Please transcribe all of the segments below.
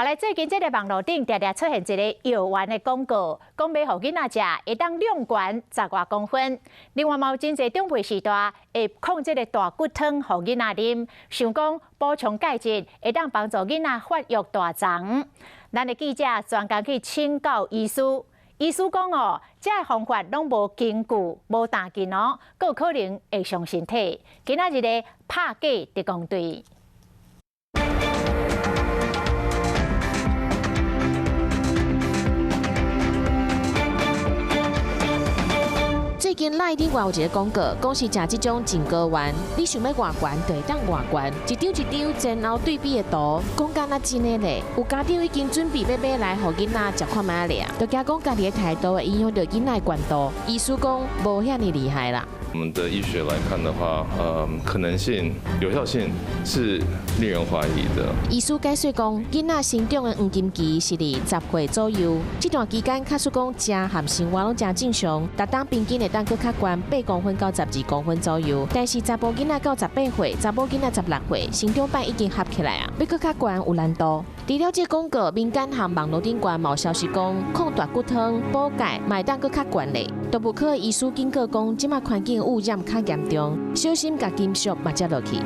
好來，最近這個網路頂定定出現一個藥丸的廣告，講欲予囡仔食，會當量懸十外公分。另外，嘛有真濟長輩序大會焢這個大骨湯予囡仔啉，想講補充鈣質，會當幫助囡仔發育大腸。咱的記者專工去請教醫師，醫師講哦，這个方法攏無根據、無擔緊哦，閣有可能會傷身體。今仔日的拍假特工隊。最近 LINE 頂外有一個廣告，講是食這種錦膏丸，你想欲偌懸就會當偌懸，一張一張前後對比的圖，講敢若真的咧。有家長已經準備欲買來予囡仔食看覓咧，就驚講家己的態度會影響著囡仔的懸度。醫師講無遐爾厲害啦。我們的醫學來看的話，可能性、有效性是令人懷疑的。醫師解釋講，囡仔成長的黃金期是佇10歲左右，這段期間假使講食和生活攏誠正常，逐冬平均會當閣較懸8公分到12公分左右。但是查埔囡仔到18歲，查某囡仔16歲，成長板已經合起來啊，欲閣較懸有難度。除了這廣告，民間和網路頂懸嘛有消息講，焢大骨湯補鈣嘛會當閣較懸咧。動物科醫師警告講，這馬環境污染較嚴重，小心共金屬嘛食落去。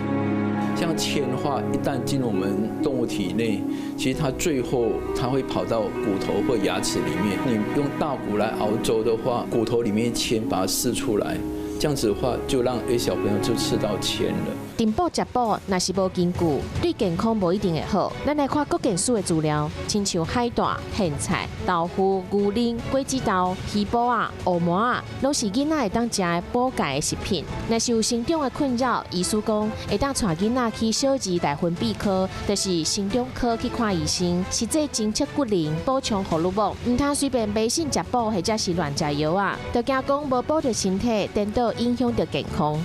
像鉛的話，一旦進入我們動物體內，其實它最後它會跑到骨頭或牙齒裡面。你用大骨來熬粥的話，骨頭裡面鉛把它釋出來，這樣子的話就讓小朋友就吃到鉛了。進補食補，若是無根據，對健康無一定會好。咱來看國健署的資料，親像海帶、莧菜、豆腐、牛奶、果子豆、魚脯仔、烏糜仔，攏是囡仔會當食的補鈣的食品。若是有成長的困擾，醫師講會當帶囡仔去小兒內分泌科，就是成長科去看醫生，實際偵測骨齡，補充荷爾蒙，毋通隨便迷信食補或者是亂食藥仔，就驚講無補著身體，顛倒影響著健康。